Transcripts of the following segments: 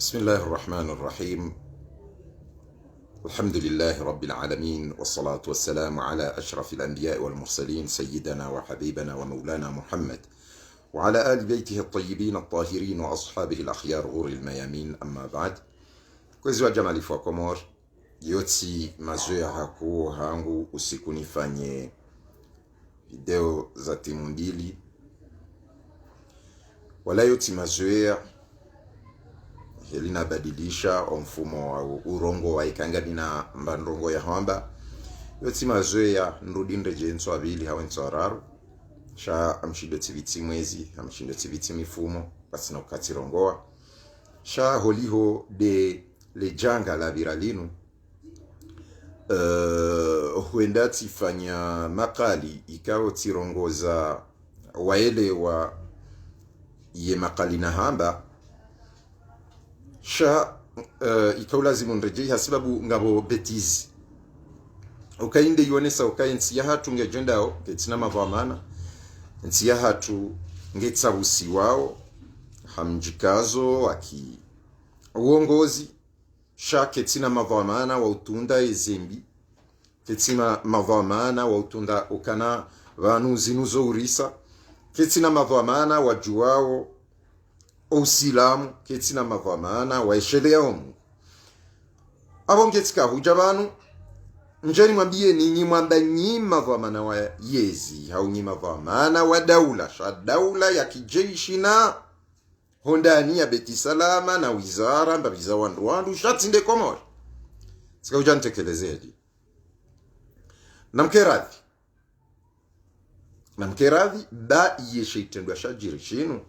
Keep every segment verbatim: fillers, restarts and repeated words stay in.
بسم الله الرحمن الرحيم. الحمد لله رب العالمين، والصلاة والسلام على أشرف الأنبياء والمرسلين، سيدنا وحبيبنا ومولانا محمد، وعلى آل بيته الطيبين الطاهرين وأصحابه الأخيار الغر الميامين، أما بعد. Kwezi wa djamalifu wa Komori, yotsi mazoea haku hangu usiku nifanye video za timu mbili. Wala yotsi mazoea, heli nabadilisha o mfumo wa u-, urongowa ikao ngamina mba ndrongoo ya hwamba. Yotsi mazoea nrudi nredjee ntswa mbili hau ntswa raru. Sha amshindo tsipvitsi mwezi, amshindo tsipvitsi mifumo, pvatsina uka tsirongowa. Sha holiho nde le djanga lapvira linu. Eh, hwenda tsifanya makali ikao tsirongoza waelewa ye makali nahamba. Sha, eh, ikao lazimu nredjei hasibabu ngapvo bêtise. Uka inde yonesa uka entsi yahatru ngedjendao, ketsina madhwamana. Entsi yahatru ngetsabusiwao, ha mdjikazo, wa ki uongozi. Sha ketsina madhwamana wa utunda ezembi. Ketsina madhwamana wa utunda ukana pvanu zinu zo urisa. Ketsina madhwamana wadjuwao o usilamu. Ketsina madhwamana waesheleao Mungu. Apvo ngetsika hudja pvanu, ndjeni mwambiye ni nyi mwamba nyi madhwamana wa yezi, hau nyi madhwamana wa daula, sha daula ya kijeshi na hondani ya Beti Salama na wizara, mbapvi za wandru wandru, sha tsi nde Komori. Tsika udja ntekeleze heli. Namkeradhi. Namkeradhi, ba iye she itrendwa shadjiri shinu.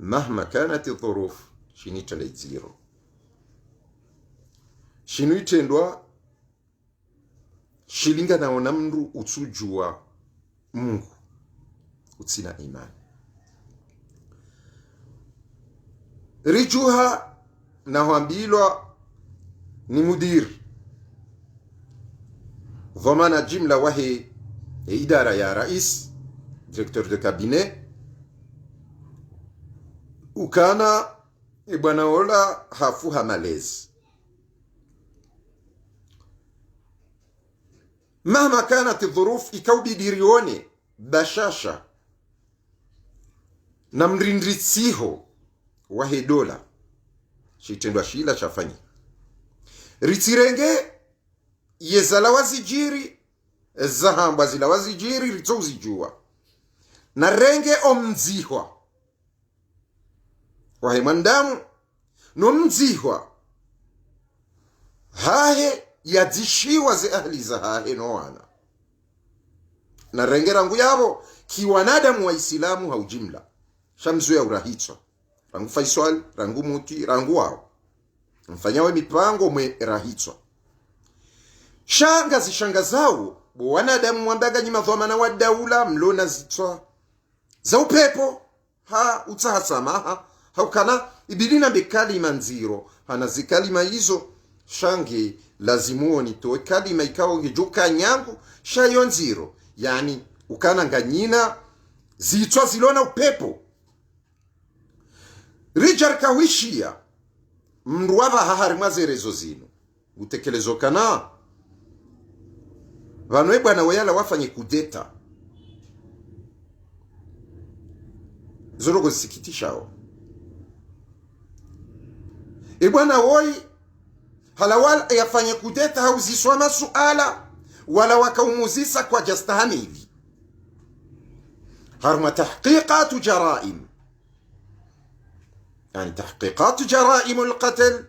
مهما كانت الظروف, shinu itrendwa idziro. Shinu itrendwa shilinganao na mndru utsudjuwa Mungu, utsina imani. Ridjuha na hwambilwa ni mudir, dhwamana jimla wahe e idara ya rais, directeur de cabinet, ukana e bwana ola hafu ha malezi. مهما كانت الظروف, ikaubidi rione bashasha na mrindritsiho wahe dola, shitrendwa shila shafanyika. Ritsirenge ye zalawa zidjiri, zahambwa zilawa zidjiri, ritso uzidjuwa. Na renge o mdzihwa wahe mwanadamu, no mdzihwa hahe yadzishiwa ze ahli zahahe no wana. Na renge rangu yapvo, ki wanadamu wa Isilamu ha ujimla. Sha mzuya urahitswa. Rangu Faiswali, rangu Muti, rangu wao. Mfanyawo mipango mwe rahitswa. Sha ngazishangazao, bo wanadamu mwamba nganyi madhwamana wa daula, mlona zitswa za upepvo, ha utsaha samaha, ha ukana, ibidi nambe kalima ndziro, hana zikalima izo, sha nge lazimu wonitowe kalima ikao ngedjoka nyangu, sha yo ndziro, yaani, ukana nganyina zitswa zilona upepvo. Ridja rikahwishiya, mndru wapvaha harimwa ze réseaux zinu, utekelezo kana pvanu e bwana woyi hala wafanye kudeta. Zo ndrongoo zisikitishao. E bwana woyi hala wala yafanye kudeta hauziswa masuala, wala wakaumuzisa kwadjastahamili. Harumwa tahqiqatu jaraim. Yaani tahqiqatu jaraimul qatl.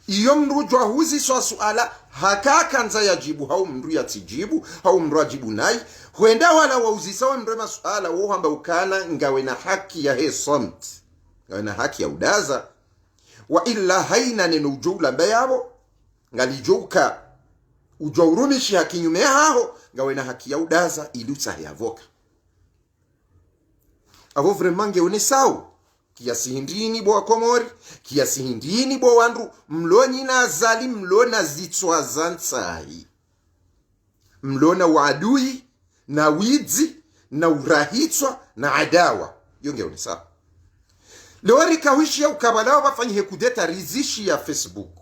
Iyo mndru udjo huziswa suala, haka kandza yadjibu, hau mndru yatsidjibu, hau mndru adjibu nayi. Hwenda wala wauzisa we mndru masuala, wo hamba ukana ngawe na haki yahe samt. Ngawe na haki ya udaza. Wa illa haina neno udjo ulamba yapvo, ngalidjo uka, udjo urumishi haki nyume haho, ngawe na haki ya udaza, ili utsahe avoka. Apvo vraiment ngeonesao kiasi hindrini bo wa Komori, kiasi hindrini bo wandru, mlonyina Azali, mlona zitswa za ntsahi. Mlona uadui, na widzi, na urahitswa, na adawa. Yo ngeonesao. Leo rika hwishiya ukaya pvala wafanya ye kudeta rizishiya Facebook.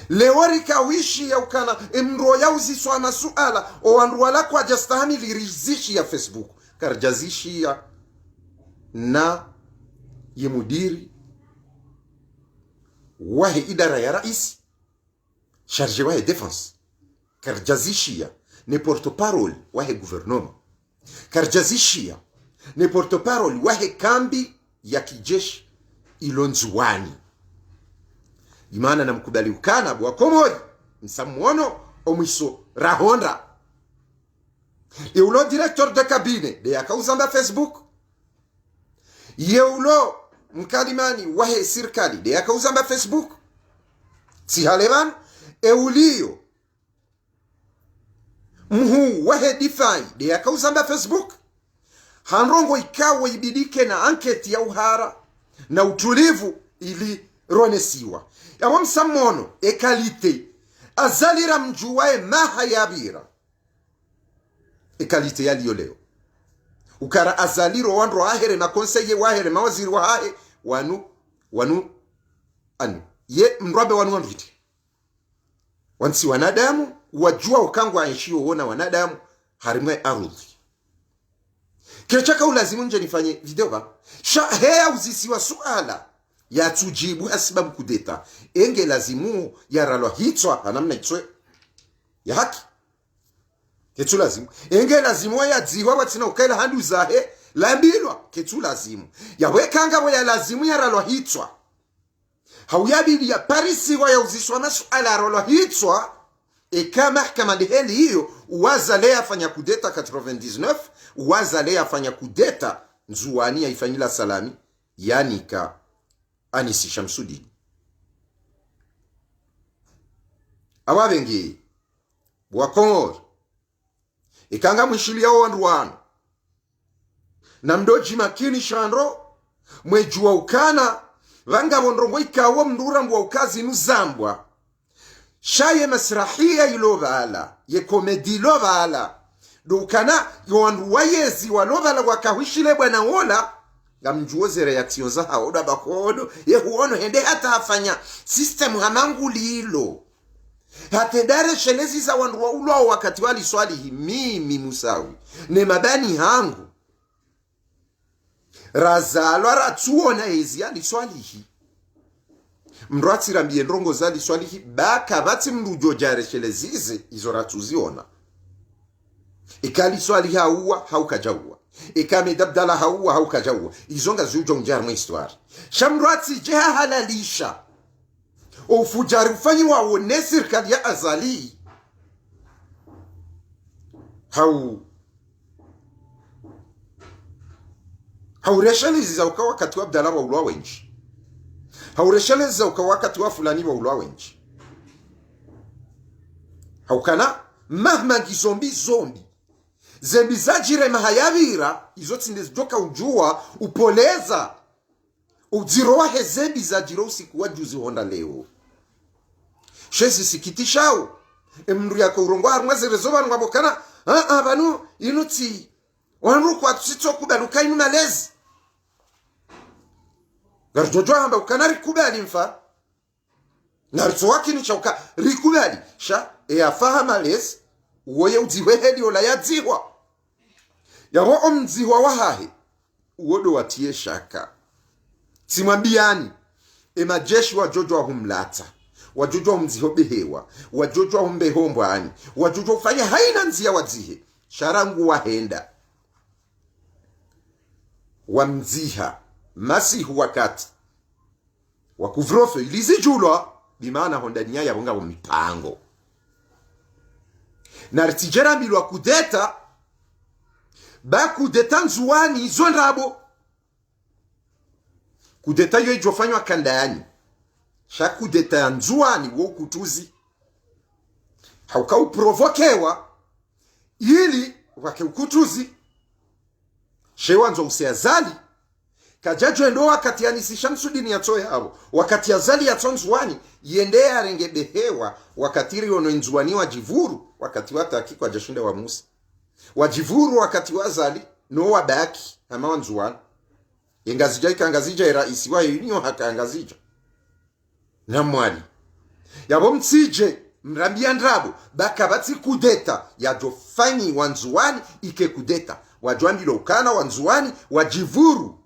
Leo rika hwishiya ukana emndru yauziswa masuala, owandru wala kwadjastahamili rizishiya Facebook. Karidjazishiya na ye mudiri wahe idara ya raisi, chargé wahe défense. Karidjazishiya ne porte-parole wahe gouvernement. Karidjazishiya ne porte-parole wahe kambi ya kijeshi ilo Ndzuwani. Imana namkubali ukana bo Wakomori, msamuono omwiso rahondra. Ye ulo directeur de cabinet, nde yakauzamba Facebook. Ye ulo mkalimani wahe sirikali, nde yakauzamba Facebook. Tsi hale pvanu, ye uliyo mhuu wahe difai, nde yakauzamba Facebook. Ha ndrongoo ikao ibidi ike na enquête ya uhara na utulivu ili ronesiwa. Yapvo msamuono, ye qualité Azali ramdjuwa ye maha yapvira, ye qualité yaliyo leo. Ukaya Azali ro wandru wahahe, ma conseillers wahahe, mawaziri wahahe, wanu, wanu, anu. Ye mndru ambe wanu wandru hindri? Wanu tsi wanadamu, wadjuwa uka ngwaenshio wona wanadamu harimwa ye ardhwi. Ketsaka ulazimu ndje nifanye video pva. Sha heya uzisiwa suala, yatsudjibu hasibabu kudeta. Ye nge lazimu yaralwa hitswa ha namna itso ya haki. Ketsu lazimu. Ye nge lazimu yadzihwa pvwatsina ukaila handru zahe lambilwa. Ketsu lazimu. Yapvo eka ngapvo ya lazimu yaralwa hitswa, hau yabidi yaparisiwa yauziswa masuala yaralwa hitswa, eka mahakama nde heli iyo, uwo Azali yafanya kudeta quatre-vingt-dix-neuf, uwo Azali yafanya kudeta Ndzuwani yaifanyila salami, yanika Anisi Shamsudini. Apvo pvenge bo Wakomori, eka ngamwishiliya owandru wanu, namdodji makini sha ndro, mwedjuwa ukana pvanu ngapvo ndrongoo ikao mndru rambuwa uka zinu zambwa. Sha ye masrahiya ilo pvala, ye komedi ilo pvala, ndo ukana ye wandru wayezi walo pvala wakahwishile bwana wola, ngamdjuwo ze réactions zahawo, ndo amba kodo, ye huono hende hata hafanya système hama ngulilo. Hata ndareshelezi za wandru waulwawo wakati wa Ali Swalihi, mimi Musawi ne mabani hangu razalwa ratsuona yezi ya Ali Swalihi. Mndru atsirambiye ndrongoo za Ali Swalihi, ba kapvatsi mndru udjo djareshelezi ze izo ratsuziona. Eka Ali Swalihi hauwa, hau kadjauwa. Eka Ahmed Abdallah hauwa, hau kadjauwa. Izo ngazidjo ndjia harimwa histoire. Sha mndru atsidje hahalalisha o ufudjari ufanyiwawo ne sirikali ya Azali. Hau, haureshelezi za uka wakati wa Abdallah waulwa wendji. Haureshelezi za uka wakati wa fulani waulwa wendji. Haukana, mahma ngizo mbi zo mbi. Ze mbi zadjiri maha yapvira, izo tsi nde zidjoka udjuwa upvoleza udziro wahe ze mbi zadjiri usiku wa juzi hwenda leo. She zisikitishao, emndru yaka urongowa harimwa ze réseaux pvanu ngwambo ukana, a, a, pvanu, inu tsi, wandru kwatsu sitso kubali uka inu malezi. Ngaridjodjo hamba ukana rikubali mfa. Naritso wakini sha uka rikubali, sha, eyafa ha malezi, uwo ye udzihwe heli ola yadzihwa. Yapvo omdzihwa wahahe, uwo ndo watriye shaka. Tsimwambiyani, emajeshi wadjodjo wahumlatsa, wadjodjo wahumdziho behewa, wadjodjo wahumbeho mbwani, wadjodjo ufanya haina ndziya wadzihe, sha rangu wahenda wamdziha, masihu wakati wa couvre-feu ili zidjulwa, bimaana hondani yapvo ngapvo mipango. Naritsidje rambilwa kudeta, ba kudeta Ndzuwani zo ndrabo. Kudeta iyo idjofanywa kandani. Sha kudeta ya Ndzuwani wo ukutuzi. Hauka uprovokewa ili wake ukutuzi. She wandzo use Azali, kadjadjo endo wakati Anisi Shamsudini yatso yapvo, wakati Azali yatso Ndzuwani, yende yarenge behewa, wakati riono Ndzuwani wadjivuru, wakati wataki kwadjashinda wamusa. Wadjivuru wakati wa Azali, no wabaki hama Wandzuwani. Ye Ngazidja ika Ngazidja, ye raisi wa ye Union haka Ngazidja na Mwali. Yapvo mtsidje mrambiya ndrabo, ba kapvatsi kudeta yadjofanyiwa Ndzuwani ike kudeta. Wadjwambilwa ukana Wandzuwani wadjivuru.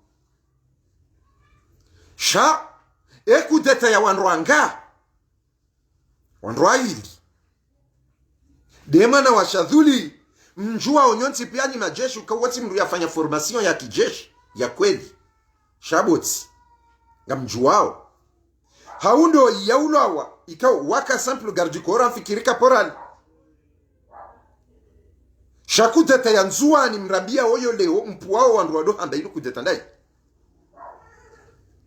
Sha, e kudeta ya wandru wanga? Wandru wayili. Nde mwana wa Shadhuli, mdjuwa onyontsi piya nyi majeshi uka wotsi mndru yafanya formation ya kijeshi ya kweli. Sha botsi, ngamdjuwao. Hau ndo yaulawa, ikao waka simple garde du corps, amfikiri caporal. Sha kudeta ya Ndzuwani mrambiya oyo leo, mpvuwao wandru wado hamba inu kudeta ndayi?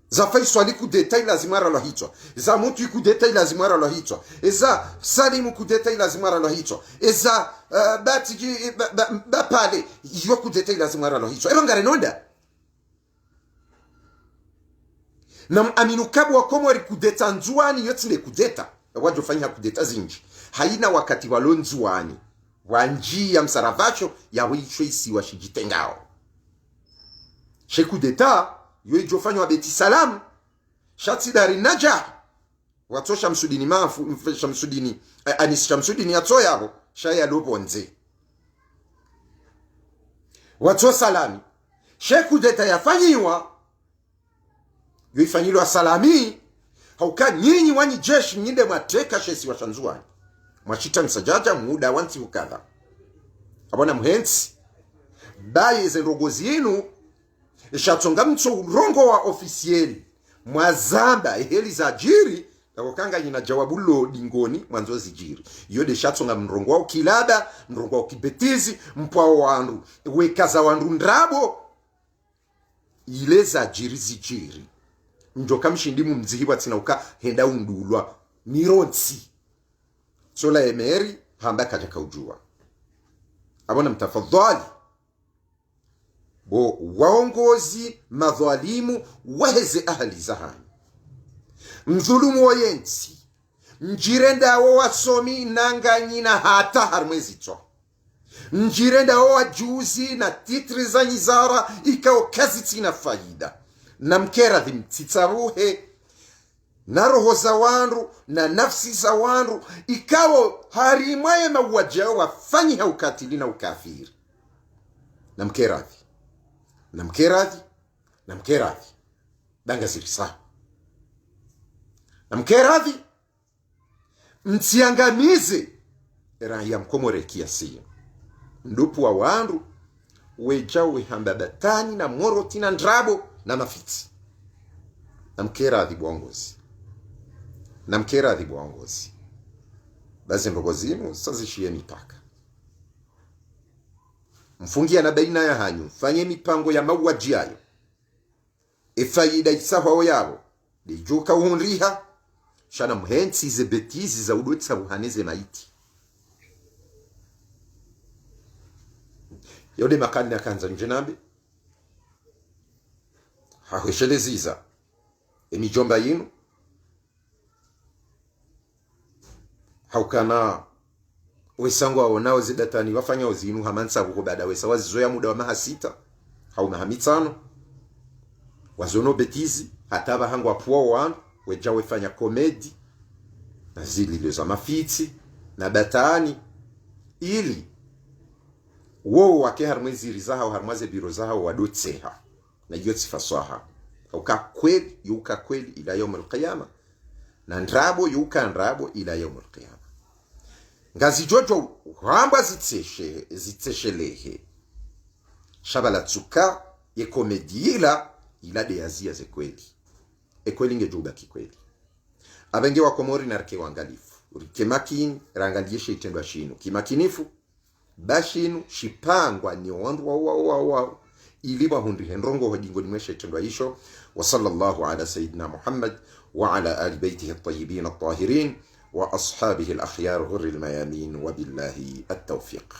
Za Faiswali kudeta ilazimu aralwa hitswa. Za Mutwi kudeta ilazimu aralwa hitswa. Eza Salimu kudeta ilazimu aralwa hitswa. Eza, eh, Batiji, eh, ba, ba, Bapale, iyo kudeta ilazimu aralwa hitswa. Eba ngare nonda. Na mwamini ukaya bo Wakomori kudeta Ndzuwani yotsi nde kudeta. Wadjofanyiha kudeta zindji. Hayina wakati walo Ndzuwani wandjiya msaravasho ya wishwe isiwa shidjitengao. She kudeta yo idjofanywa Beti Salam, sha tsi Dari Nadja. Watso Shamsudini Mafu, mf-, Shamsudini, eh, Anis Shamsudini yatso yapvo, sha yalo pvondze. Watso Salami. She kudeta yafanyiwa, yo ifanyilwa Salami, hauka nyinyi wanyi jeshi nyi nde mwateka she isiwa sha Ndzuwani. Mwashita msadjadja muda wa ntsihu kadha. Apvo na muhentsi. Baye ze ndrongo zinu, sha tsonga mtso urongowa officiel. Mwazamba eheli zadjiri, na ukanga nyina djawabu lo dingoni, mwandzo zidjiri. Iyo nde sha tsonga mrongowa ukilada, mrongowa ukibetizi, mpvwa wandru, wekaza wandru ndrabo, ile zadjiri zidjiri. Ndjo kamshindi mumdzihi pvwatsina uka henda undulwa mirontsi. Sola emeri, hamba kadja kaudjuwa. Apvo na mtafadhali. Bo waongozi madhwalimu, waheze ahali zahanyu. Mdhulumu wo yentsi. Mdjire ndawo wasomi na nganyina hata harumwa ezitswa. Mdjire ndawo wadjuzi na titri za nyizara ikao kazitsina fayida. Na mkeradhi mtsitsaruhe na roho za wandru, na nafsi za wandru, ikao harimwa ye mauwadji yao wafanyiha ukatili na ukafiri. Na mkeradhi. Na mkeradhi. Na mkeradhi. Danga ziri sawa. Na mkeradhi. Mtsiangamize. Era ya Mkomori kiasi. Ndopvwa wandru wedja wehamba batani na moroti na ndrabo na mafitsi. Na mkeradhi bo waongozi. Na mkeradhi bo waongozi. Bazi ndrongo zinu, sa zishiye mipaka. Mfungiana bayina yahanyu, mfanye mipango ya mauwadji yayo. Efayida isahwao yapvo, ndedjo kauhundriha, sha na muhentsi ze betizi za udotsa buhane ze maiti. Yo nde makali nakandza ndje nambe. Hahwesheleza. Emidjomba yinu. Haukana wesa ngwaonao zidatani wafanyao zinu hama ntsabuho baada wesa wazizoya muda wa maha sita, hau maha mitsano. Wazono betizi, hata pvaha ngwapvuwa wandru, wedja wefanya komedi, na zililo za mafitsi, na batani, ili wo wake harumwa eziri zahao, harumwa ze biro zahao, wadotseha. Na iyo tsi faswaha. Uka kweli, yo uka kweli ila yaumul qiyama. Na ndrabo, yo uka ndrabo ila yaumul qiyama. Ngazidjodjo hwambwa zitseshe-, zitseshelehe. Sha pvala tsuka ye komedi ila, ila nde yaziya ze kweli. E kweli ngedjo ubaki kweli. Apvenge Wakomori narike wangalifu. Rike makini, rangaliye she itrendwa shinu. Kimakinifu, ba shinu shipangwa ni wandru wao, wao, wao, wao, ili wahundrihe ndrongo ho dingoni mwe she itrendwa isho. وصلى الله على سيدنا محمد وعلى آل بيته الطيبين الطاهرين وأصحابه الأخيار الغر الميامين، وبالله التوفيق.